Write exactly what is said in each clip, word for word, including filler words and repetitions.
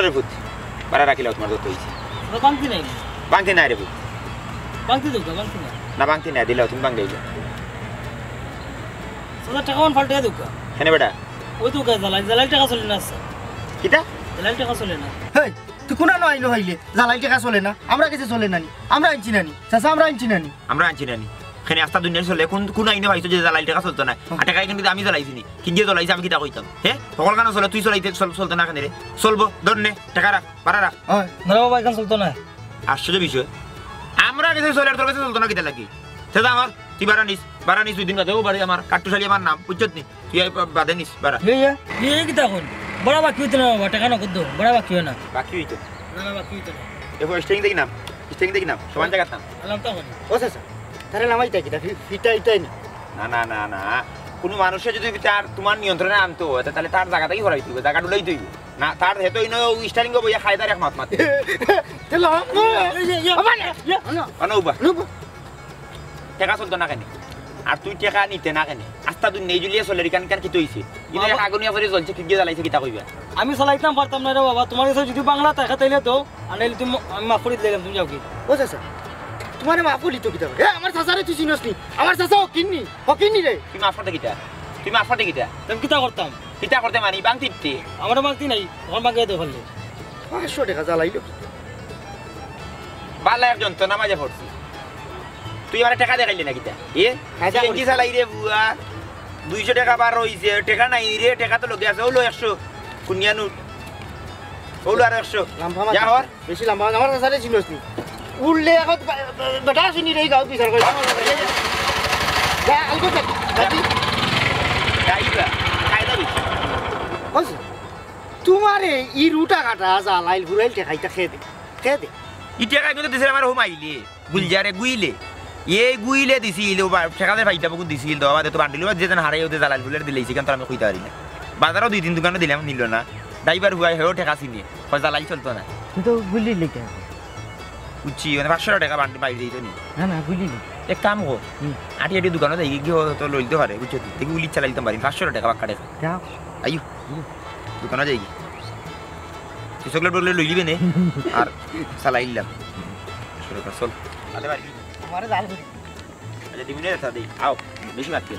রে পুত, বাড়া রাখিলাও, তুমার যত অইছে। বাংতি নাই। বাংতি নাই রে পুত। বাংতি দেউক্কা, বাংতি নাই। না, বাংতি নাই, দিলাও, তুমি বাংলাইলাও। চাচা, টেকা অখন ফাল্টাইয়া দেউক্কা। কেনে বেটা? অউ তো জালাইল, জালাইল টেকা চলে না, আচ্ছা। কিতা? জালাইল টেকা চলে না। হেই, তুই কুনানো আইলো হাইলে? জালাইল টেকা চলে না? আমরার গেছে চলে না নি? আমরা আনছি না নি? চাচা, আমরা আনছি না নি? আমরা আনছি না নি? কেনে আস্তা দুনিয়াত চলে? কুন, কুন আইনো পাইছো যে জালাইল টেকা চলতো নায়? আর টেকা ইখান কিতা আমি জালাইছি নি? কিগিয়ে জালাইছে আমি কিতা কইতাম? হে? হকলখানো চলে, তুই চলাইতে চল-, চলতো না কেনে রে? চলবো, ধর নে, টেকা রাখ, বাড়া রাখ। অয়। না রে বাবা, ইখান চলতো নায়। আশ্চর্য বিষয়। আমরার গেছে চলে আর তোর গেছে চলতো না কিতার লাগি? তে যা আমার, তুই বাড়া নিস, বাড়া নিস দুই দিন বাদে, অউ বাড়ি আমার, কাট্টুশালী আমার নাম, বুঝছত নি? তুই আই বা-, বাদে নিস, বাড়া। ইয়ে, ইয়ে, ইয়ে, কিতা কইন? বাড়া বাকি অইতো না বাবা, টেকা নগদ দেও, বাড়া বাকি অয় না। বাকি অইতো? না, না, বাকি অইতো না। দেখো, স্টিয়ারিং দেখি নাম, স্টিয়ারিং দেখি নাম, সমান জাগাত নাম। আলামটা কইন। ও চাচা, তারে লামাইতা কিতা? ফি-, ফিটা ইটাই না। না, না, না, না। কুনু মানুষে যুদি তার, তুমার নিয়ন্ত্রণে আনতো অয়, তে তাইলে তার জাগা থাকি হরাইতে অইবো, জাগা ডুলাইতে অইবো। না, তার হেতো ইনো স্টিয়ারিং বইয়া খায়দার এক মাত মাতে। তে লাম। এই যে, ইয়ে, ইয়ে, ইয়ে, আনো। আনো উবা। আনো উবা। টেকা চলতো না কেনে? আর তুই টেকা নিতে না কেনে? আস্তা দুনিয়া জুলিয়া চলের, ইখান ইখান কিতা অইছে? ইনো এক আগুনিয়া পড়ি জ্বলছে, কিগিয়ে জালাইছে কিতা কইবা? আমি চালাইতাম পারতাম না রে বাবা, তুমার গেছে যুদি বাংলা টেকা থাকলে দেও, আর নাইলে তুমি, আমি মাফ করি দিলাম, তুমি যাওগি। ও চাচা, তুমারে মাফ করি তো কিতা? এ, আমার চাচারে তুই চিনস নি? আমার চাচা হকির নি, হকির নি রে। তুই মাফ করতে কিতা? তুই মাফ করতে কিতা? তে আমি কিতা করতাম? কিতা করতে মানি? বাংতি দিতে? আমারও বাংতি নাই, অখন বাংতি দেও পারলে। পাঁচশো টেকা জালাইলো। বালা এক যন্ত্রণার মাঝে পড়ছি। তুই আমারে টেকা দেখাইলে না কিতা? এ? আচ্ছা, সিএনজি করি। চালাই রে বুয়া। দুইশো টেকা বার অইছে, টেকা নাই রে, টেকা তো লগে আছে। অউলো একশো, কুনিয়া নোট। অউলো আরো একশো। লাম্বা মাছ। যা হর। বেশি লাম্বা মাছ, আমার চাচারে চিনস নি? উঠলে এখন বে-, বে-, বেটা শুনি রে, গাঁও বিচার করে। যা, আলগো যা, যা তুই। যাইবা, খাই যাবি। বুঝছো? তুমারে ই রুটা কাটা, জালাইল, হুরাইল টেকাইতা কে দে? কে দে? ই টেকা কিন্তু দিছিল আমার হুমাইলে। গুলজারে গুইলে। এই গুইলে দিছিল, ও বা-, টেকা দে পাইতাম, ওগুন দিছিল, তো বাদে তো বান্ডিল বাদ যেতেন হারাই ওদের জালাল ফুলের দিলে, সেখান তো আমি কইতে পারি না। বাজারও দুই তিন দোকানে দিলাম, নিল না। ড্রাইভার হুয়াই হয়েও টেকা চিনি, কয় জালাল চলতো না। তুই তো গুলি লিখে। বুঝছি, মানে পাঁচশো টেকা বান্ডিল বাইরে দিত নি। না, না, গুলি লিখে। এক কাম কর, হুম। আটি আটি দোকানে যাই গিয়ে তো লইতে পারে, বুঝছো? দেখি গুলি চালাই দিতাম পারি, পাঁচশো টেকা বাক্কা টেকা। যা। আইও, হুম। দোকানে যাই গিয়ে। তুই চকলেট বকলেট লই দিবে নে, আর চালাই দিলাম। চল, চল। আদে পারবি? আমারে জাল করি। আচ্ছা, দিবি না, তা দেই। আও, বেশি মাত না।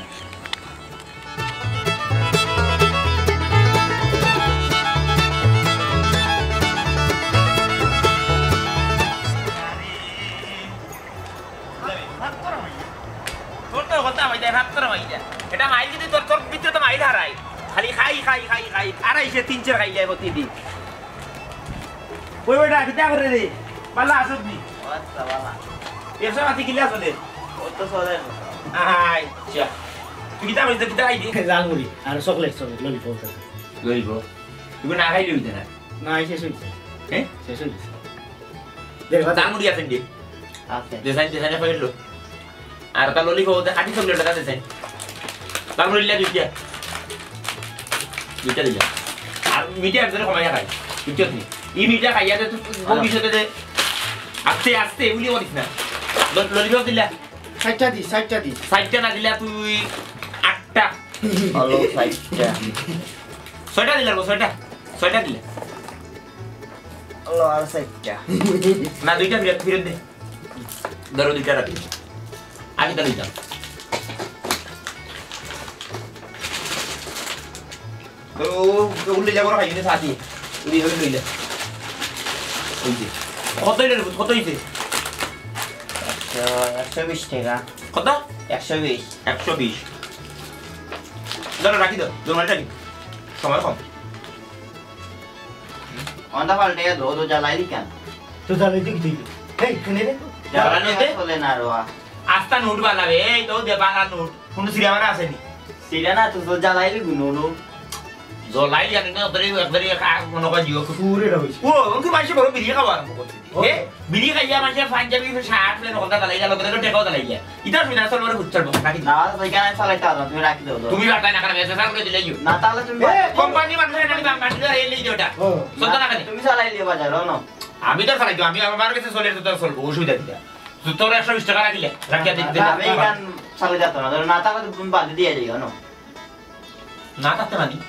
তোর তো কথা হইতে ভাত তোর হইতে। এটা মাইল যদি তোর, তোর ভিতরে তো মাইল হারাই। খালি খাই, খাই, খাই, খাই। আড়াইশো, তিনশো খাই যায় প্রতিদিন। ওই বেটা, কিতা করে রে? পাল্লা আসুক নি? আচ্ছা, বাবা। একশো মাটি কিলা চলে? ওই তো চলে না। আহাই, চা। তুই কিতা কইছ, কিতা খাইবি? ঝালমুড়ি, আর চকলেট, চকলেট, ললিপপ আছে। ললিপপ? তুই না খাইলে হইতে না? না, শেষ হইছে। হ্যাঁ? শেষ হইছে। দেখ, ঝালমুড়ি আছে নি? আছে। দেশাই, দেশাই না খাইলো। আর তার ললিপপ ওদের খাঁটি চকলেট ওটা দিছেন। তারপর ইলা দুইটা। দুইটা দিলা। আর মিঠা একজনে কমাইয়া খায়। বুঝছত নি? ই মিঠা খাইয়া দে তুই ভবিষ্যতে দে। আস্তে আস্তে উলি করিস না। ল-, ললিপপ দিলা। চাইরটা দি, চাইরটা দি। চাইরটা না দিলা তুই আটটা। হলো চাইরটা। ছয়টা দিলা গো, ছয়টা। ছয়টা দিলা। হলো আর চাইরটা। না, দুইটা ফিরত, ফিরত দে। ধরো দুইটা রাখি। আগে তা লইতাম। তো ও, ও উল্লে যাবো না, খাইনি সাথী। উড়ি হয়ে লইলে। ওই যে। কত হইলে রে? কত হইছে? একশো, একশো বিশ টাকা। কত? একশো বিশ। একশো বিশ। ধরো, রাখি দাও। জমালে রাখি। সময় কম। অন্ডা পাল্টে গেল, ও তো জ্বালাইলি কেন? তো জ্বালাইতে কি তুই? এই, শুনে রে। জ্বালানো দে? চলে না রে, ওয়া। আস্তা নোট বানাবে, এই তো দে বাংলা নোট। কোনো সিরিয়া মারা আসেনি। সিরিয়া না, তো, তো জ্বালাইলি গুনো নো। জ্বলাই জানি না, ওদের একবারে এক আগ মনে করে জিও। পুরে রইছে। ও, ওকে মাসে বড় বিড়ি খাওয়া আরম্ভ করছে। ও। এ, বিড়ি খাইয়া মাসে পাঞ্জাবি শার্ট প্যান্ট ওখানটা জ্বালাই গেল, ওদের টেকাও জ্বালাই গেল। ইটা শুনে আসল বড় হুচ্চার বক, নাকি? না, ভাই, কেন চালাইতে হবে? তুমি রাখি দাও, দাও। তুমি রাখতাই না, কারণ এসে সামনে দিলে ইউ। না, তাহলে তুমি এ, কোম্পানি মানুষ এখানে বাংলাদেশে এই লিয়ে ওটা। ও। চলতো না কেন? তুমি চালাই লিয়ে বাজার, ও না। আমি তো চালাই, আমি আমার কাছে চলে তো চলবো, অসুবিধা কি? তো তোর একশো বিশ টাকা রাখিলে, রাখিয়া দিতে। না, আমি এখান চালাই যেত না, ধরো না, তাহলে তুমি বাদ দিয়ে যাই, না? না থাকতে পারি।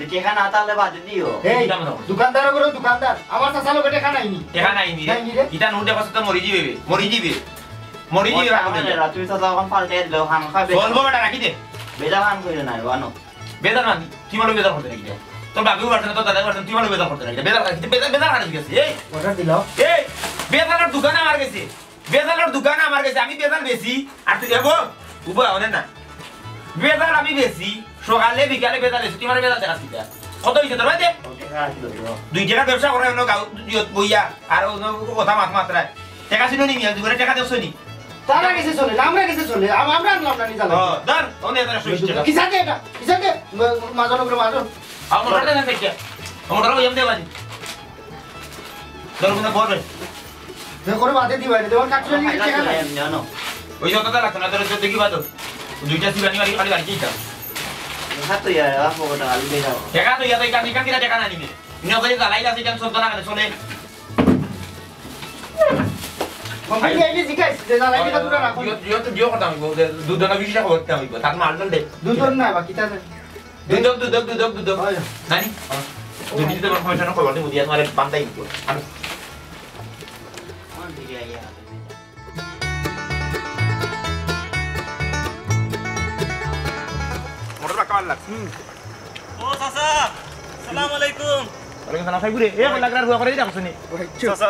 টেকা না থাকলে বাদে দিও। এই, কিতা মনে করো? দোকানদার ওগুলো দোকানদার। আমার চাচার লগে টেকা নাই নি। টেকা নাই নি রে? নাই নি রে? ইটা নোট দেখো তো মরি যাইবে, মরি যাইবে। মরি যাইবে, মরি যাইবে। তুমি চাচা অখন পাল্টে দিলে, খান খাবে। চলবো বেটা, রাখি দে। বেটা খান কইলে না, বানো। বেজার মানি, তুই ভালো বেজার করতে লাগি। তোর বাপেও পারছে না, তোর দাদাও পারছে না, তুই ভালো বেজার করতে লাগি। বেজার খাইতে, বেজার, বেজার খাইতে গেছে। এই, অর্ডার দিলাও। এই, বেজালর দোকান আমার গেছে। বেজালর দোকান আমার গেছে, আমি বেজাল বেচি। আর তুই, এবো, উবা, অনে না। বেজাল আমি বেচি, সকালে বিকালে বেজাল বেচি, তুই আমার বেজাল দেখাস কিতা? কত হইছে তোর বাদে? দুই টেকার ব্যবসা করে অন্য গাঁও, ইয়ত বইয়া, আর অন্য কথা মাত মাত্রায়। টেকা ছিল নি মিয়া, দুপুরে টেকা দেখছো নি? তারা গেছে চলে, আমরা গেছে চলে, আম-, আমরা আনলাম না নিজে। ও, ধর, অনে ধর, একশো বিশ টেকা। কিসাতে এটা? কিসাতে? মা-, মাজন উপরে মাজন। আর মোটর দেন না, মোটর ওই এমনি বাজি। ধর, ওখানে বল রে। হে করে বাদে দিবা রে, তোমার কাটলে নিয়ে টেকা নাই। এমনি আনো। ওই যতটা লাগতো না, তোর দেখি বাদো। দুইটা সিবানি বাড়ি, বাড়ি, বাড়ি, কিটা? হাত তো ইয়ার, আপু, ওটা আলু দিয়ে যাও। টেকা তো ইয়াতে, এখান, এখান কিনা টেকা না নিবে। নিয়ে ওখানে জ্বালাই আছে, এখানে চলতো না, কেন চলে? মম্মি, এই যে জিজ্ঞাস, যে জ্বালাই দিবা তোরা রাখো। জিও, জিও তো জিও করতাম হইব, যে দুধ না বিশ টাকা করতাম হইব, তার মাল দে। দুধ না, বাকি তা দুধক, দুধক, দুধক, দুধক। হয়। নানি? দুধ দিতে পারো, সমস্যা না, খবর দিব, দিয়া তোমার বান্ধাই দিব। আমি মোটর বাক্কা মারলাম। ও চাচা, সালাম আলাইকুম। ওয়ালাইকুম সালাম, সাহেব রে। এ, লাগরার হুয়া করে দিতা, শুনি। চাচা,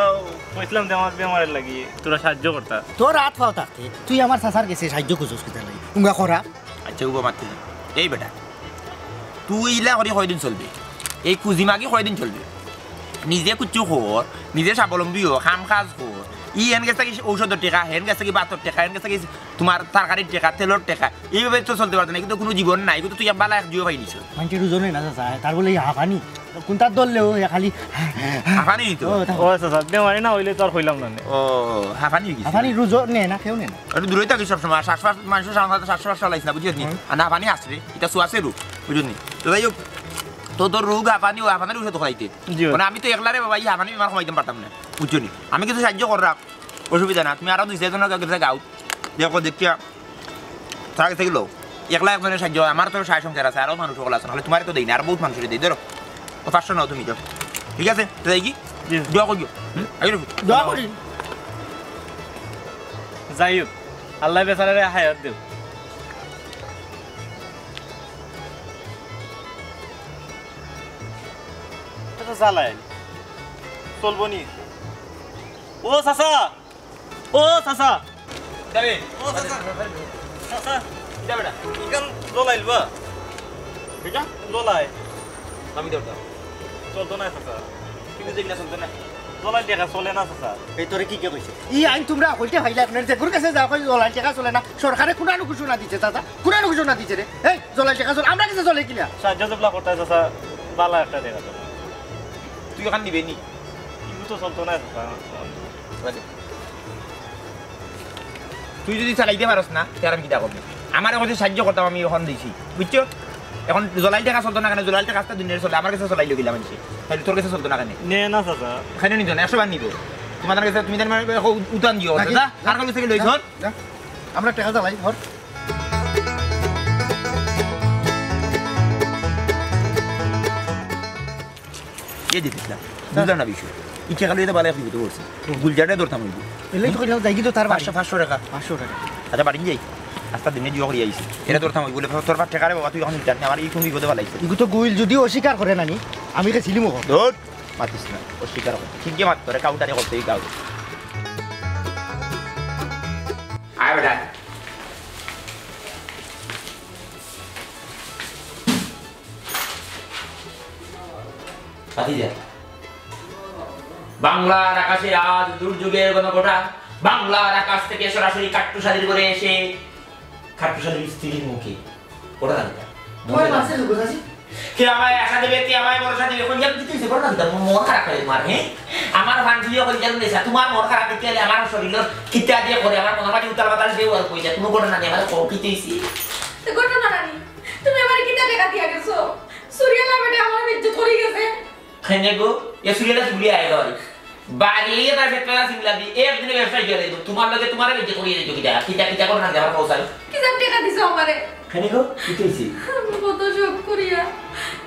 কইছিলাম যে আমার বেমারের লাগি তোরা সাহায্য করতা। তোর হাত পাও থাকতে তুই আমার চাচার গেছে সাহায্য করছস কিতা লাগি? উঙ্গা করা। আচ্ছা, উবা মারতে না। এই বেটা, তুই ইলা করি কয়দিন চলবে? এই কুজি মাগি কয়দিন চলবে? নিজে কুচ্ছু কর, নিজে স্বাবলম্বী হ, কাম কাজ কর। ই হেন গেছে কি ঔষধর টেকা, হেন গেছে কি ভাতর টেকা, হেন গেছে কি তোমার তরকারির টেকা, তেলর টেকা, এইভাবে তো চলতে পারতো না। কিন্তু কোনো জীবন নাই, কিন্তু তুই বালা এক জিও পাইলিছ। মানষের ওজনে না চাচা, তার বলে এই হাঁফানি। কোনটা ধরলে ও খালি হাঁফানি তো। ও, তা- ও আচ্ছা, আচ্ছা, বেমারি না হইলে তো আর হইলাম না নে। ও, হাঁফানি হয়ে গেছে। হাঁফানি রুজো নে না, কেউ নে না। একটু দূরে থাকিস সবসময়, আর শ্বাস-, মানুষের সামনে শ্বাস-, শ্বাস চালাইস না, বুঝিস নি? হুম। আর না পানি আসছে, এটা সুয়াসের রোগ, বুঝিস নি? তো যাই হোক, তো তোর রোগ হাঁফানি, ও হাঁফানির ওষুধ খাইতে। জি। মানে আমি তো একলা রে বাবা, এই হাঁফানি বেমার কমাইতাম পারতাম না, বুঝছো নি? আমি কিছু সাহায্য কর রাখ, অসুবিধা না। তুমি আরো দুই চারজনের কাছে গাও, দেখো দেখিয়া, তার কাছে গেলো। একলা একজনের সাহায্য হয়, আমার তো সারা সংসার আছে, আরো মানুষ সকল আছে, নাহলে তোমার তো দেই না, আর বহুত মানুষের দেই। ধরো, ও পাঁচশো নাও তুমি, যাও। ঠিক আছে, তো যাই কি? জি। দোয়া করিও। হুম? আইও। দোয়া করি। যাই হোক, আল্লাহ বেচারারে হায়াত দেও। এটা তো জ্বালায়। চলবো নি? ও চাচা! ও চাচা! যাবে। ও চাচা! চাচা! যাবে না। ইখান জ্বলাইল বা? এটা? জ্বলায়। আমি দরকার। চলতো না চাচা। কিন্তু দেখি না চলতো না। জ্বলাইল টেকা চলে না চাচা। এই তোরে কি কে কইছে? ই আইন তোমরা হইতে হইলে আপনার যে গুরু কাছে যাও, কই জ্বলাইল টেকা চলে না। সরকারে কোন আনুঘোষণা দিছে চাচা? কোন আনুঘোষণা দিছে রে? এই জ্বলাইল টেকা চলে, আমরা কাছে চলে কিনা? সাহায্য জবলা করতে চাচা, বালা একটা টেকা চলে। তুই ওখান নিবে নি? ইগু তো চলতো না চাচা। মানে, তুই যদি চালাইতে পারস না, তে আর আমি কিতা করবো? আমার এখন যে সাহায্য করতাম আমি এখন দিছি, বুঝছো? এখন জ্বলাইল টেকা চলতো না কেন? জ্বলাইল টেকা আস্তা দুনিয়ার চলে, আমার কাছে চলাইল কিলা মানষে, তাহলে তোর কাছে চলতো না কেন? নে না চাচা। কেন নিত না? একশো বার নিব। তোমাদের কাছে তুমি তার মানে এখন উতান দিও, রাখি। যা, কার কাছে লই যা, ধর। যা। আমরা টেকা জ্বালাই, ধর। ইয়ে দিতেছিলাম, বুঝলাম না বিষয়। ই টেকা লইয়া তো বালা এক বিপদে পড়ছে। গুলজারে ধরতাম হইব। এলে তো কইলাম যাই কি তো তার বাড়ি। পাঁচশো, পাঁচশো টেকা। পাঁচশো টেকা। আচ্ছা, বাড়ি যাই। আস্তা দিনে জুয়া করিয়া আইছি। এরে ধরতাম হইব, বলে, "তোর বাপ টেকা রে বাবা, তুই এখন নিতে পারবি না, আমার ই কোন বিপদে ফালাইছে।" ইগু তো গুইল যদি অস্বীকার করে নানি, আমি কে ছিলিম ওখানে। ধর, মাতিস না, অস্বীকার করে। ঠিক যে মাত, তোরে কাউটারে করতে এই কাউ। আয় বেটা। ভাতিজা, বাংলার আকাশে আজ দুর্যোগের ঘনঘটা, বাংলার আকাশ থেকে সরাসরি কাট্টুশালীর ঘরে এসে কাট্টুশালীর স্ত্রীর মুখে ওটা জানতা। তোমার মাসে লোক আছে? কে আমায় আশা দেবে, কে আমায় ভরসা দেবে, কোন জায়গা দিতে হইছে, বলো না, দিতাম, মন খারাপ করে তোমার, হ্যাঁ? আমার ফান দিয়ে হয়ে যাবে, তোমার মন খারাপ দেখতে গেলে আমার শরীর কিতা দিয়ে করে, আমার মনে হয় উতাল পাতাল দিয়ে আর কই যায়, কোনো ঘটনা নেই, আমার কম কিতে হইছে। তো ঘটনা নানি, তুমি আমার কিতা টেকা দিয়া গেছো? সুরিয়ালা বেটা আমার ইজ্জত করে গেছে। কেনে গো, এ সুরিয়ালা সুরিয়া আয় গো। বাড়ি এ তার বেটা সিংলা দি, একদিনে ব্যবসায় গেলে তো তোমার লগে তোমার বেজে করিয়ে দিত কিটা? কিটা, কিটা করে না যাওয়ার কৌশল? কি জান টেকা দিছো আমারে? কেনে গো, কি কইছি? আমি কত শখ করিয়া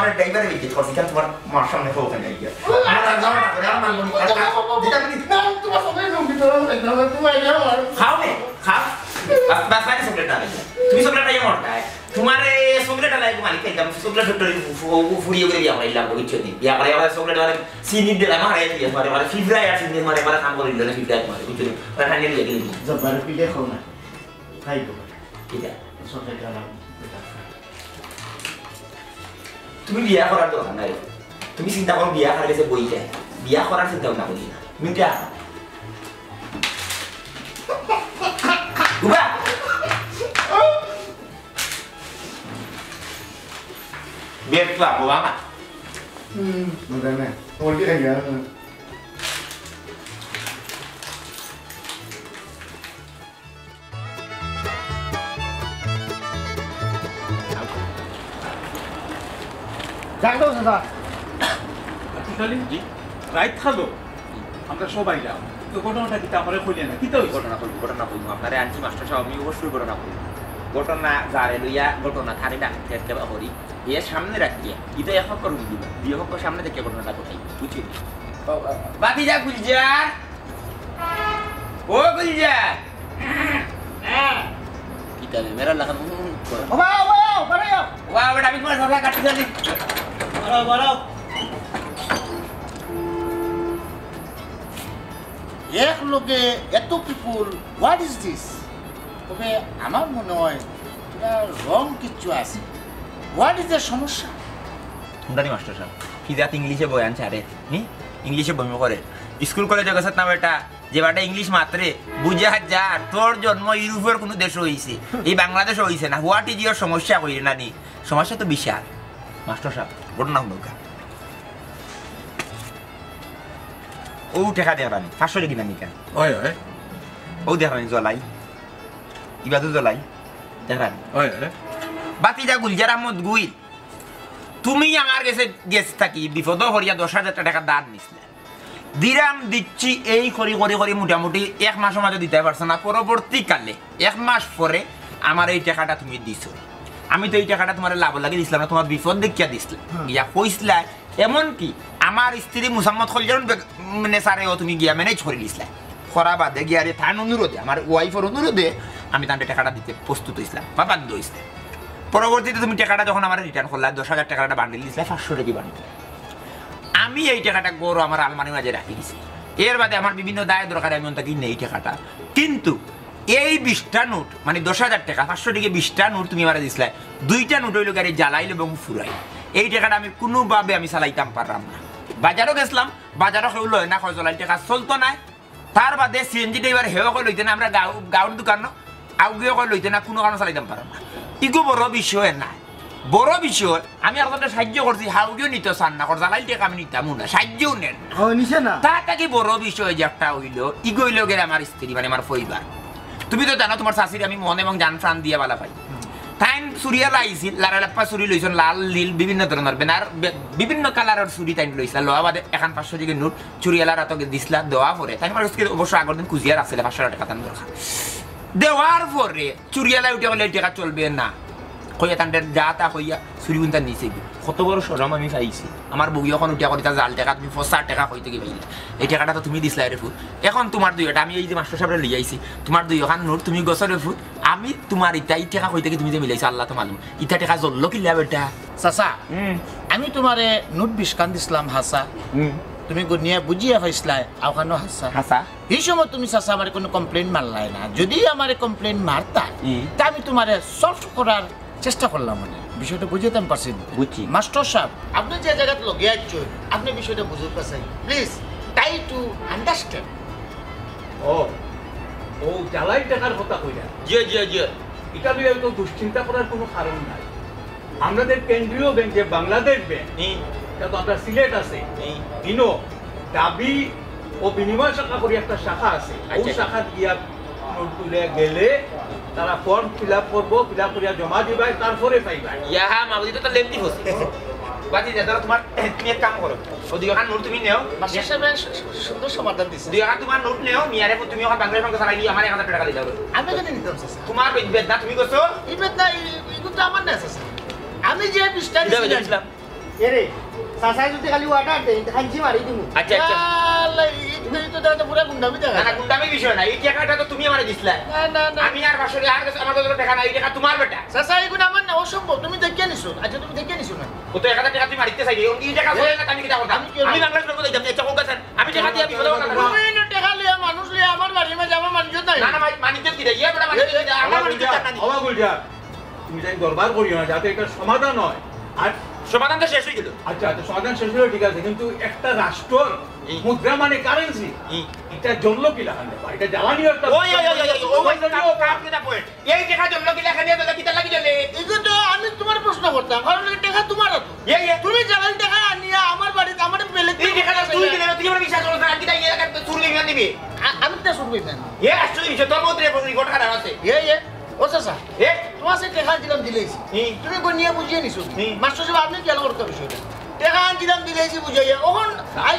আমার ড্রাইভারে বিক্রি করছি, কেন তোমার মার সামনে হোক না গিয়া? আমার আর যাওয়া না করে, আমার মানবো না। যেটা আমি না, তোমার সবাই লোক দিতে হবে, তোমার, তোমার, তোমার। খাও নে, খাও। বাস, বাস, মানে চকলেট না খাইয়া। তুমি চকলেট খাইয়া মরতায়। তোমার এই চকলেট আলাই মালিক খাইতাম, চকলেট ফ্যাক্টরি ফু-, ফু-, ফুরিয়ে করে বিয়া করাইলাম, বুঝছো নি? বিয়া করাই আবার চকলেট মানে চিনির দিলাম, হারাই দিয়ে, মানে, মানে, ফিফরা আর চিনি, মানে, মানে, কাম করে দিল না, ফিফরা আর মানে, বুঝছো নি? মানে, ফাইনালি দিয়ে দিলাম। জব্বার পিঠে খাও না। খাই তো। কিতা? চকলেট আলাই। তুমি বিয়া করার দরকার নাই। তুমি চিন্তা করো বিয়া করার গেছে বই যায়। বিয়া করার চিন্তা ভাবনা করি না। মিটা। উবা। বেশ তো আপু বাবা। হুম, মজা না। ওটি খাই গেল। ডাক দাও, চাচা। আচ্ছা, সেলিম, জি। রাইত খালো? আমরা সবাই যাও। তো ঘটনাটা কিতা আমারে কইলে না? কিতা হইছে? ঘটনা কইবো, ঘটনা কইবো। আপনারে আনছি মাস্টার সাহেব, আমি অবশ্যই ঘটনা কইবো। ঘটনা যারে লইয়া ঘটনা, তারে ডাক, একেবারে করি। এ সামনে রাখিয়া, ইটা এক পক্ষ রুগী দিবা, দুই পক্ষ সামনে থেকে ঘটনাটা ঘটাই। বুঝছি? ও, বাতি যা গুলজার। ও গুলজার। কিতা রে, মেরা লাখান হুম হুম করে। ও বাবা, ও বাবা, বাড়াইও। ও বাবা, বেটা, আমি তোমার সবলা কাটি দিলি। বাড়াও, বাড়াও। এক লগে এত পিপুল, what is this? তবে আমার মনে হয় তোরা রং কিচ্ছু আছে। What is the সমস্যা? হুন্ডারি মাস্টার সাহেব, কি জাত ইংলিশে বয়ান ছাড়ে, নি? ইংলিশে বমি করে। স্কুল কলেজে গেছত না বেটা, যে বেটা ইংলিশ মাতরে, বুঝা যার, তোর জন্ম ইউরোপের কোনো দেশে হইছে, এই বাংলাদেশে হইছে না। What is your সমস্যা কইরে না নি? সমস্যা তো বিশাল। মাস্টার সাহেব, ঘটনা হুনউক্কা। ও টেকা দেখরানি, পাঁচশো টেকা নানি কেন? ওই, ওই। ও দেখরানি জ্বলাই, ইবাদু জ্বলাই, দেখরানি। ওই, ওই। বাতিজা গুলজার আহমদ গুইল, তুমি আমার গেছে, গেছ থাকি বিপদ করিয়া দশ হাজার টেকা ধার নিছলায়। দিরাম দিচ্ছি এই করি, করি, করি মোটামুটি এক মাসর মাঝে দিতায় পারছো না। পরবর্তীকালে এক মাস পরে আমার এই টেকাটা তুমি দিছো। আমি তো এই টেকাটা তোমারে লাভর লাগি দিছলাম না, তোমার বিপদ দেখিয়া দিছলাম। হুম। গিয়া কইছলায়, এমনকি আমার স্ত্রী মুসাম্মদ খলজারুন বেগ-, মানে স্যারেও তুমি গিয়া manage করি দিছলায়। করা বাদে গিয়া রে তান অনুরোধে, আমার wife-র অনুরোধে আমি তানরে টেকাটা দিতে প্রস্তুত হইছলাম বা বাধ্য হইছলাম। পরবর্তীতে তুমি টেকাটা যখন আমারে return করলায়, দশ হাজার টেকার একটা bundle দিছলায়, পাঁচশো টেকা bundle। আমি এই টেকাটা ঘরো আমার আলমারির মাঝে রাখি দিছি। এর বাদে আমার বিভিন্ন দায় দরকারে আমি অন্তাকি নেই টেকাটা। কিন্তু এই বিশটা নোট, মানে দশ হাজার টেকা, পাঁচশো টেকা বিশটা নোট তুমি আমারে দিছলায়, দুইটা নোট অইলো গিয়া জ্বালাইল এবং ফুরাইল। এই টেকাটা আমি কোনোভাবে আমি চালাইতাম পারলাম না। বাজারও গেছলাম, বাজারও কেউ লয় না, কয় জ্বালাইল টেকা চলতো নায়। তার বাদে সিএনজি ড্রাইভার হেও কয় লইতে না, আমরা গাউ-, গাউর দোকানো আউগিও কয় লইতে না, কোনো কারণে চালাইতাম পারলাম না। ইগু বড় বিষয় না। বড় বিষয়, আমি একজনরে সাহায্য করছি, হাউগিও নিতে চান না, কর জ্বালাইল টেকা আমি নিতামও না, সাহায্যও নেন না। ও, নিছে না? তার থাকি বড় বিষয় যে একটা হইলো, ইগু হইলো গেলে আমার স্ত্রী, মানে আমার পরিবার। তুমি তো জানো তোমার শাশুড়ি আমি মন এবং জান প্রাণ দিয়া বালা পাই। তাইন চুরিয়ালা আইছিল, লারা লাপ্পা চুরি লইছন, লাল নীল বিভিন্ন ধরনের ব্যানার, বে-, বিভিন্ন কালারের চুরি তাইন লইছিলা। লওয়া বাদে এখান পাঁচশো টেকা নোট চুরিয়ালার হাতো দিছলা, দেওয়া পরে তাইন আমার কাছে অবশ্য আগর দিন খুজিয়া রাখছিলে পাঁচশো টেকা তান দরকার। দেওয়ার পরে চুরিয়ালা উঠে কইলে, "এই টেকা চলবে না।" কইয়া তানরে যা তা কইয়া চুরি গুনতা নিছে গি। কত বড় শরম আমি পাইছি। আমার বউয়ে অখন উঠিয়া কইতা, "জাল টেকা, তুমি ফসা টেকা কই থাকি পাইলা? এই টেকাটা তো তুমি দিছলায় রে ফুত। এখন তোমার দুইওটা, আমি এই যে মাস্টার সাহেবরে লই আইছি, তোমার দুইওখান নোট তুমি গছর রে ফুত, আমি তোমার ইতা, ই টেকা কই থাকি তুমি যে মিলাইছো, আল্লাহ তো মালুম। ইতা টেকা জ্বললো কিলা বেটা?" চাচা, হুম। আমি তোমারে নোট বিশখান দিছলাম, হাছা। হুম। তুমি গুনিয়া বুঝিয়া পাইছলায়, অখানও হাছা। হাছা। এই সময় তুমি চাচা আমারে কোনো complain মারলায় না। যদি আমারে complain মারতায়, হুম। তা আমি তোমারে solve করার চেষ্টা করলাম মানে। বিষয়টা বুঝাইতাম পারছি না। বুঝছি। মাস্টার সাহেব, আপনি যে জায়গাত লগে আইছইন, আপনি বিষয়টা বুঝউক্কা চাই। Please, try to understand. ও, ও জ্বালাইল টেকার কথা কইরা। জি, জি, জি। ইটা লইয়া তো দুশ্চিন্তা করার কোনো কারণ নাই। আমাদের কেন্দ্রীয় ব্যাংক যে বাংলাদেশ ব্যাংক, হুম। ইটা তো আমরা সিলেট আছে। হুম। ইনো দাবি ও বিনিময় শাখা করি একটা শাখা আছে। ও আচ্ছা। শাখাত গিয়া নোট তুলে গেলে তারা form fill up করবো, fill up করিয়া জমা দিবায়, তারপরে পাইবায়। ইয়া, মামুদি তো lengthy process। বাদ দিয়া, ধরো তোমার, তুমি এক কাম করো, ও দুইখান নোট তুমি নেও। মাস্টার সাহেব সু-, সু-, সুন্দর সমাধান দিছে। দুইখান তোমার নোট নেও, মিয়ারে তুমি অখন বাংলাদেশ ব্যাংকে চালাই নিও, আমার এক হাজার টেকা দিলাও। আমি কেনে নিতাম, চাচা? তোমার বেদ-, বেদনা তুমি করছো? এই বেদনা, এই, এই কিন্তু আমার না, চাচা। আমি যে বিশটা দিছিলাম। এরে, চাচায় যদি খালি order দেইন, তে খাঞ্চি মারি দিমু। আচ্ছা, আচ্ছা। ইয়াল্লা, এই, এই তো, তো, তো পুরা গুন্ডামি দেখা না, না, যায়। গুন্ডামি বিষয় না। এই টেকাটা তো তুমি আমারে দিছলা। না, না, না। আমি আর বাসরে আর কাছে আমার কাছে টেকা নাই, এই টেকা তোমার বেটা। চাচা, এইগুন আমার না, অসম্ভব। তুমি দেখিয়া নিছো। আচ্ছা, তুমি দেখিয়া নিছো না। ও তো এক হাজার টেকা তুমি মারিতে চাইলে, এই টেকা এ, চলে না, আমি কিতা করতাম? আমি কি আমি বাংলাদেশ ব্যাংক যাইতাম, এত কম কথা। আমি টেকা দিয়া বিপদে পড়লাম। তুমি না টেকা লইয়া, মানুষ লইয়া আমার বাড়ির মাঝে আমার মানুষ নাই। না, না, ভাই, মানিজ্য কি রে? ইয়ে বেটা, মানিজ্য কি রে? আমার মানিজ্য জানা নেই। অবাক হয়ে যা। তুমি যাই দরবার করিও না, যাতে এটা সমাধান হয়। আর সমাধান তো শেষ হয়ে গেল। আচ্ছা, আচ্ছা, সমাধান শেষ হলো, ঠিক আছে, কিন্তু একটা রাষ্ট্রর হুম। মুদ্রা মানে কারেন্সি, হুম। এটা জ্বললো কি লাখান? এটা জ্বালানিও একটা ওই, ওই, ওই, ওই, ওই, ওই, ওই, ওই, cup, cup, cup, cup, cup. এই টেকা জ্বললো কি লাখান? জ্বলে কিতা লাগি জ্বলে? এগুন তো আমি তোমার প্রশ্ন করতাম, কারণ এই টেকা তোমার হাতে। এই, এই। তুমি জ্বালানি টেকা আনিয়া আমার বাড়িত আমার পেলে এই টেকা তুই দিলে, তুই আমার বিশ্বাস করছ না, আর কিতা এই এলাকার চুর বেইমান নিবে? আ-, আমি তো চুর বেইমান। এ আশ্চর্য বিষয়, তোর মধ্যে রেকর্ড খারাপ আছে। এ, এ, ও চাচা, এ? তোমার সে টেকা দিলাম দিলাইছি। হুম। তুমি গনিয়া বুঝিয়া নিছো। হুম। মাস্টার সাহেব, আপনি খেয়াল করতে বিষয়টা। টেকা দিলাম দিলাইছি বুঝাইয়া। ওখান আই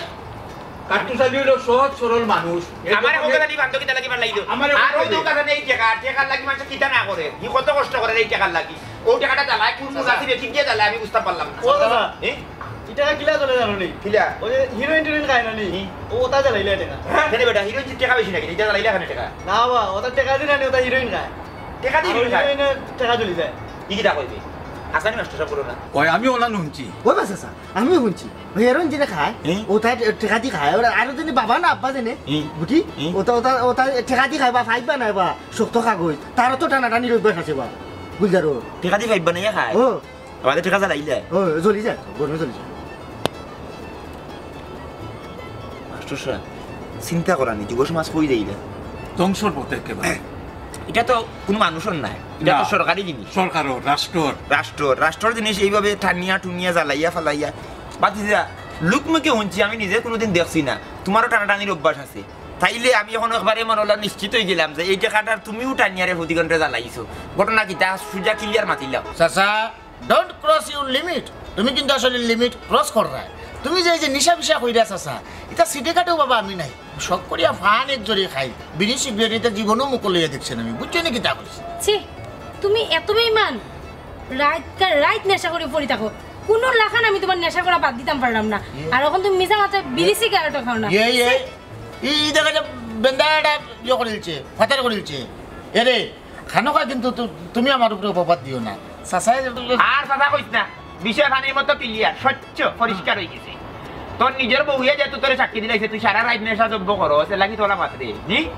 কাট্টুস আলী হইলো সহজ সরল মানুষ। এর আমারে দোকানে কোকা জানি বান্ধব কিতা লাগি বানাইলো? আমারে আর কোকা ওই জানি। দোকানে নেই টেকা, টেকার লাগি মানুষ কিতা না করে। হি কত কষ্ট করে এই টেকার লাগি। ও টেকাটা জ্বালায়, কোন চাচা। মুনাসিবে ঠিক দিয়ে জ্বালায়, আমি বুঝতে পারলাম না। ও চাচা, হ্যাঁ? এই টেকা কিলা জ্বলে জানো নি? কিলা? ওই যে হিরোইন টিরোইন খায় না নি? হুম। ও ওটা জ্বালাইলে টেকা। হ্যাঁ? কেন বেটা, হিরোইন টেকা বেশি নাকি? এটা জ্বালাইলে এখানে টেকা। না বা, ওটা টেকা দি না নি, ওটা হিরোইন খায়। টেকা দি আর ওই হিরোইন খায়? হিরোইনে টেকা জ্বলি যায়। ই কিতা কইবে? আসানি মাস্টার সাহেব বলো না। ওই আমিও ওলা নুনছি। ওই বা চাচা, আমিও হুনছি। ওই হিরোইন যেটা খায়, হুম। ওটা টেকা দি খায়। ওরা আরো যেন বাবা না আব্বা যেন, হুম। বুঝি? হুম। ওটা, ওটা, ওটা টেকা দি খায় বা ফাইভ বানায় বা শক্ত কাগজ। তারও তো টানাটানির অভ্যাস আছে বা। বুঝারো। টেকা দি ফাইভ বানাইয়া খায়? ও। আমাদের টেকা জ্বালাইলে? ও, জ্বলি যায়, গরমে জ্বলি যায়। মাস্টার সাহেব, চিন্তা করা নি, যুব সমাজ কই যাইলে? ধ্বংসর পথে একেবারে। এটা তো কোনো মানুষের নাই, এটা তো না। সরকারি জিনিস। সরকারর, রাষ্ট্রর। রাষ্ট্রর, রাষ্ট্রর জিনিস এইভাবে টানিয়া টুনিয়া জ্বালাইয়া ফালাইয়া। বাতিজা, লোকমুখে হুনছি, আমি নিজে কোনোদিন দেখছি না। তোমারও টানাটানির অভ্যাস আছে। তাইলে আমি এখন একবারে মনে হলো নিশ্চিত হয়ে গেলাম যে এই টেকাটার তুমিও টানিয়ারে প্রতি ঘন্টা জ্বালাইছো। ঘটনা কিতা? সুজা ক্লিয়ার মাতিলাও। চাচা, don't cross your limit। তুমি কিন্তু আসলে লিমিট ক্রস কররায়। তুমি যে এই যে নিশা পিশা কইরা চাচা, এটা সিটি কাটেও বাবা আমি নাই। শখ করিয়া ফান এক জড়ি খাই, বিড়ি সিগারেট এটা জীবনেও মুখ লইয়া দেখছেন আমি, বুঝছো নি কিতা কইছি? ছি, তুমি এত বেইমান। রাইত কা-, রাইত নেশা করি পড়ি থাকো। কোনো লাখান আমি তোমার নেশা করা বাদ দিতাম পারলাম না। এ। আর এখন তুমি মিছা মাথায় বিড়ি সিগারেটও খাও না। এ, এ, ছি। ই, ই দেখা যায় বেন্দা এটা ইয়ে করে দিচ্ছে, ফাতার করে দিচ্ছে। এরে, খানোকা কিন্তু তু-, তুমি আমার উপরে অপবাদ দিও না। চাচায় আর চাচা কইস না, বিষয় পানির মতো ক্লিয়ার, স্বচ্ছ, পরিষ্কার হয়ে গেছে। তোর নিজের বউয়ে যেহেতু তোরে সাক্ষী দিলাইছে, তুই সারা রাত নেশা দ্রব্য করো, সে লাগি তোলা মাত্রে, জি?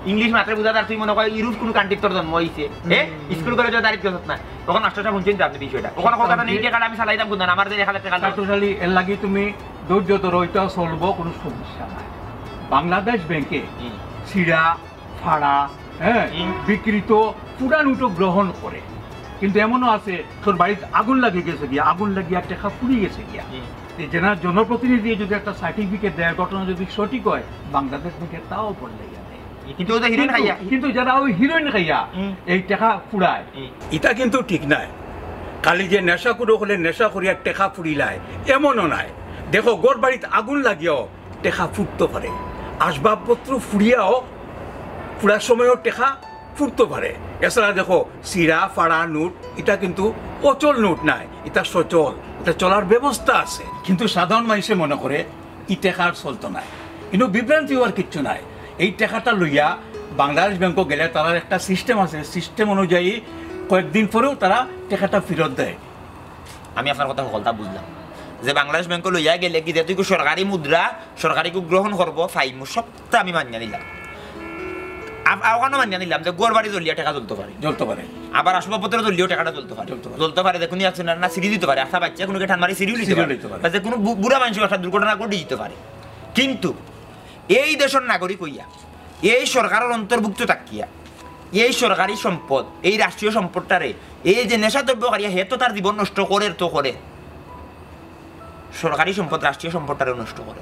ইংলিশ মাত্রে বুঝা যার, তুই মনে কর ইউরোপ কোন কান্ট্রির তোর জন্ম হইছে, এ? হুম, হুম। স্কুল করে যা দাঁড়িয়ে গেছত না, তখন মাস্টার সাহেব শুনছেন তো আপনি বিষয়টা। ওখানে কথা নেই, হুম। টেকাটা আমি চালাইতাম কোন, আমার যে এখানে টেকা লাগবে। কাট্টুস আলী, এর লাগি তুমি ধৈর্য ধরো, এটা চলবো, কোনো সমস্যা নাই। বাংলাদেশ ব্যাংকে হুম। সিরা ফাড়া, হ্যাঁ, হুম। বিকৃত পুরা নোটও গ্রহণ করে। কিন্তু এমনও আছে, তোর বাড়িত আগুন লাগি গেছে গিয়া, আগুন লাগিয়া টেকা পুড়ি গেছে গিয়া। হুম। এই জেলা জনপ্রতিনিধি যদি একটা সার্টিফিকেট দেয়, ঘটনা যদি সঠিক হয়, বাংলাদেশ ব্যাংকে তাও বদলে যাবে। কিন্তু ও তো হিরোইন কিন্তু, খাইয়া। কিন্তু যারা ওই হিরোইন খাইয়া হুম। এই টেকা পুড়ায়, হুম। এটা কিন্তু ঠিক নাই। খালি যে নেশা করে হলে নেশা করিয়া টেকা পুড়িলায়, এমনও নাই। দেখো, ঘর বাড়িত আগুন লাগিয়াও টেকা ফুটতে পারে, আসবাবপত্র ফুরিয়াও, ফুরার সময়ও টেকা ফুটতে পারে। এছাড়া দেখো, সিরা ফাড়া নোট, এটা কিন্তু অচল নোট নাই, এটা সচল, এটা চলার ব্যবস্থা আছে। কিন্তু সাধারণ মানুষে মনে করে ই টেকার চলতো নাই, কিন্তু বিভ্রান্তি হওয়ার কিচ্ছু নাই। এই টেকাটা লইয়া বাংলাদেশ ব্যাংকও গেলে তারার একটা সিস্টেম আছে, সিস্টেম অনুযায়ী কয়েকদিন পরেও তারা টেকাটা ফেরত দেয়। আমি আপনার কথা হকলতা বুঝলাম যে বাংলাদেশ ব্যাংক লইয়া গেলে কি যেহেতু সরকারি মুদ্রা, সরকারি গ্রহণ করবো, ফাইমু, সবটা আমি মানিয়া নিলাম। আপ-, আ, ওখানেও মানিয়া নিলাম যে ঘর বাড়ি জ্বলিয়া টেকা জ্বলতে পারে। জ্বলতে পারে। আবার আসবাবপত্র জ্বলিয়াও টেকাটা জ্বলতে পারে। জ্বলতে পারে। জ্বলতে পারে, যে কোনো accident না, ছিড়ি দিতে পারে, আস্তা বাচ্চা কোনো টান মারি ছিড়িও দিতে ছিড়িও পারে। দিতে পারে। বা যে কোনো বু-, বুড়া মানুষের একটা দুর্ঘটনা ঘটি দিতে পারে। কিন্তু এই দেশের নাগরিক হইয়া, এই সরকারের অন্তর্ভুক্ত থাকিয়া, এই সরকারি সম্পদ, এই রাষ্ট্রীয় সম্পদটারে, এই যে নেশা দ্রব্য খাইয়া হে তো তার জীবন নষ্ট করে তো করে, সরকারি সম্পদ, রাষ্ট্রীয় সম্পদটারে নষ্ট করে,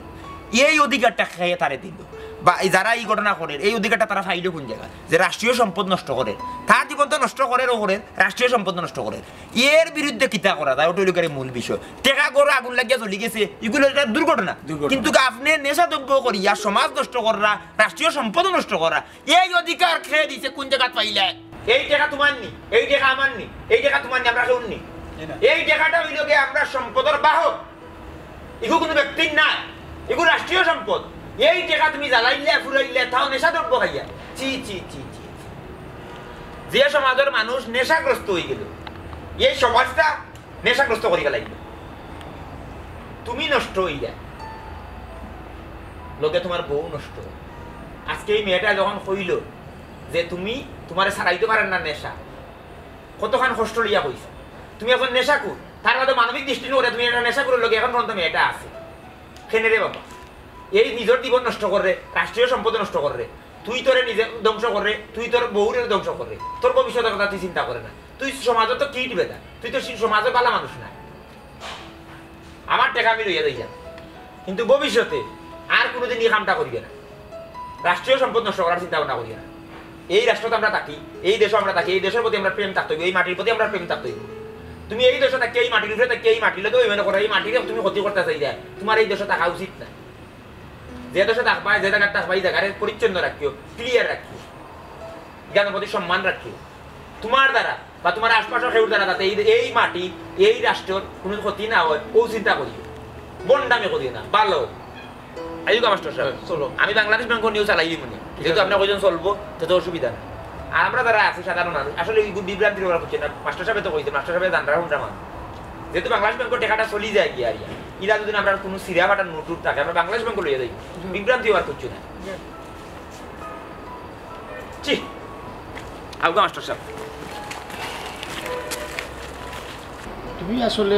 এই অধিকারটা কে তারে দিল? বা এই যারা এই ঘটনা করে, এই অধিকারটা তারা পাইল কোন জায়গা? যে রাষ্ট্রীয় সম্পদ নষ্ট করে, তার জীবন তো নষ্ট করে, ও করে, রাষ্ট্রীয় সম্পদ নষ্ট করে। এর বিরুদ্ধে কিতা করা যায়? ওটা হইল গিয়ে মূল বিষয়। টেকা ঘরো আগুন লাগিয়া জ্বলি গেছে, এগুলো একটা দুর্ঘটনা। দুর্ঘটনা। কিন্তু আপনি নেশা দ্রব্য করিয়া সমাজ নষ্ট করা, রাষ্ট্রীয় সম্পদ নষ্ট করা, এই অধিকার কে দিছে? কোন জায়গাত পাইলে? এই টেকা তোমার নি, এই টেকা আমার নি, এই টেকা তোমার নি, আমরা কেউ নি। এই না। এই টেকাটা হইল গিয়ে আমরা সম্পদের বাহক। ইগু কুনু ব্যক্তির না, ইগু রাষ্ট্রীয় সম্পদ। এই টেকা তুমি জ্বালাইলে, ফুরাইলে, তাও নেশা দ্রব্য খাইয়া। ছি, ছি, ছি, ছি, ছি। যে সমাজর মানুষ নেশাগ্রস্ত অইগেলো, এই সমাজটা নেশাগ্রস্ত করি ফেলাইলো। তুমি নষ্ট অইলা, লগে তুমার বউ নষ্ট। আজকে এই মেয়েটা যখন কইলো যে তুমি, তুমারে ছাড়াইতো পারের না নেশা, কতখান কষ্ট লইয়া কইছে। তুমি একজন নেশাখুর, তার বাদে মানবিক দৃষ্টিকোণ করি তুমি একটা নেশাখুরর লগে এখন পর্যন্ত মেয়েটা আছে। কেনে রে বাবা, এই নিজর জীবন নষ্ট কররে, রাষ্ট্রীয় সম্পদ নষ্ট কররে, তুই তোরে নিজে ধ্বংস কররে, তুই তোর বউরে ধ্বংস কররে, তোর ভবিষ্যতর কথা তুই চিন্তা করে না। তুই সমাজো তো কীট বেটা, তুই তো সমাজর ভালা মানুষ না। আমার টেকা আমি লইয়া যাইয়ার, কিন্তু ভবিষ্যতে আর কুনুদিন ই কামটা করিও না। রাষ্ট্রীয় সম্পদ নষ্ট করার চিন্তা ভাবনা করিও না। এই রাষ্ট্রত আমরা থাকি, এই দেশো আমরা থাকি, এই দেশর প্রতি আমরার প্রেম থাকতে অইবো, এই মাটির প্রতি আমরার প্রেম থাকতে অইবো। তুমি এই দেশো থাকিয়া, এই মাটির উপরে থাকিয়া, এই মাটির লগে অভিমান করো, এই মাটিরে তুমি ক্ষতি করতে চাইরায়, তুমার এই দেশো থাকা উচিত না। যে দেশো থাকবায়, যে জাগাত থাকবায়, এই জাগারে পরিচ্ছন্ন রাখিও, clear রাখিও, ইখানর প্রতি সম্মান রাখিও। তুমার দ্বারা বা তুমার আশপাশর কেউর দ্বারা যাতে এই, এই মাটি, এই রাষ্ট্রর কুনু ক্ষতি না অয়, অউ চিন্তা করিও। ভন্ডামি করিও না, ভালা। আইউক্কা মাস্টার সাব, চলো। আমি বাংলাদেশ ব্যাংকর নিউজ চালাই দিমু নে। যেহেতু আপনে কইছইন চলবো, তে তো অসুবিধা নাই। আর আমরা যারা আছি সাধারণ মানুষ, আসলে ইগু বিভ্রান্তির অইবার কিচ্ছু না। মাস্টার সাবে তো কইছে, মাস্টার সাবে জানরা হুনরা মানুষ। যেহেতু বাংলাদেশ ব্যাংকর টেকাটা চলি যায় গিয়া আর ইয়া, ইলা যদি আমরার কুনু ছিড়া ফাটা নোট টোট থাকে, আমরা বাংলাদেশ ব্যাংকো লইয়া যাইমু। বিভ্রান্তি অইবার কিচ্ছু না। জি। আউক্কা মাস্টার সাব। তুমি আসলে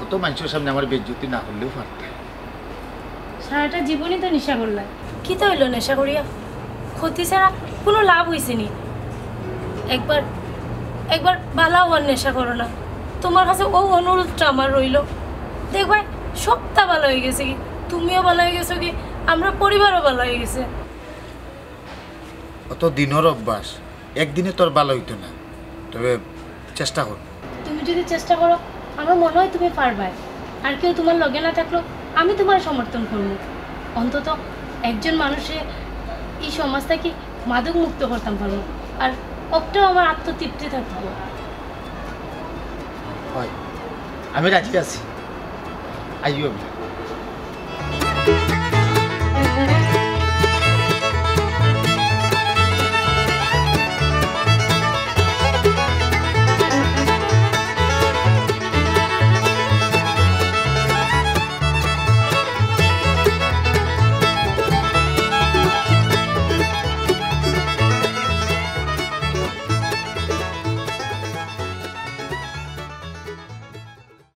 অত মানষর সামনে আমার বেইজ্জতি না করলেও পারতায়। সারাটা জীবনই তো নেশা করলায়। কিতা অইলো নেশা করিয়া? ক্ষতি ছাড়া কুনু লাভ অইছে নি? একবার, একবার ভালা অওয়ার নেশা করো না। তুমার কাছে অউ অনুরোধটা আমার রইলো। দেখবায়, সবটা ভালা অইগেছে গি, তুমিও ভালা অইগেছো গি, আমরার পরিবারও ভালা অইগেছে। অত দিনর অভ্যাস, একদিনে তো আর ভালা অইতো না, তবে চেষ্টা করমু। তুমি যদি চেষ্টা করো, আমার মনে অয় তুমি পারবায়। আর কেউ তুমার লগে না থাকলেও আমি তুমার সমর্থন করমু। অন্তত একজন মানুষে এই সমাজ থাকি মাদক মুক্ত করতাম পারমু, আর অকটাও আমার আত্মতৃপ্তি থাকবো। অয়, আমি রাজি আছি, আইও আমি।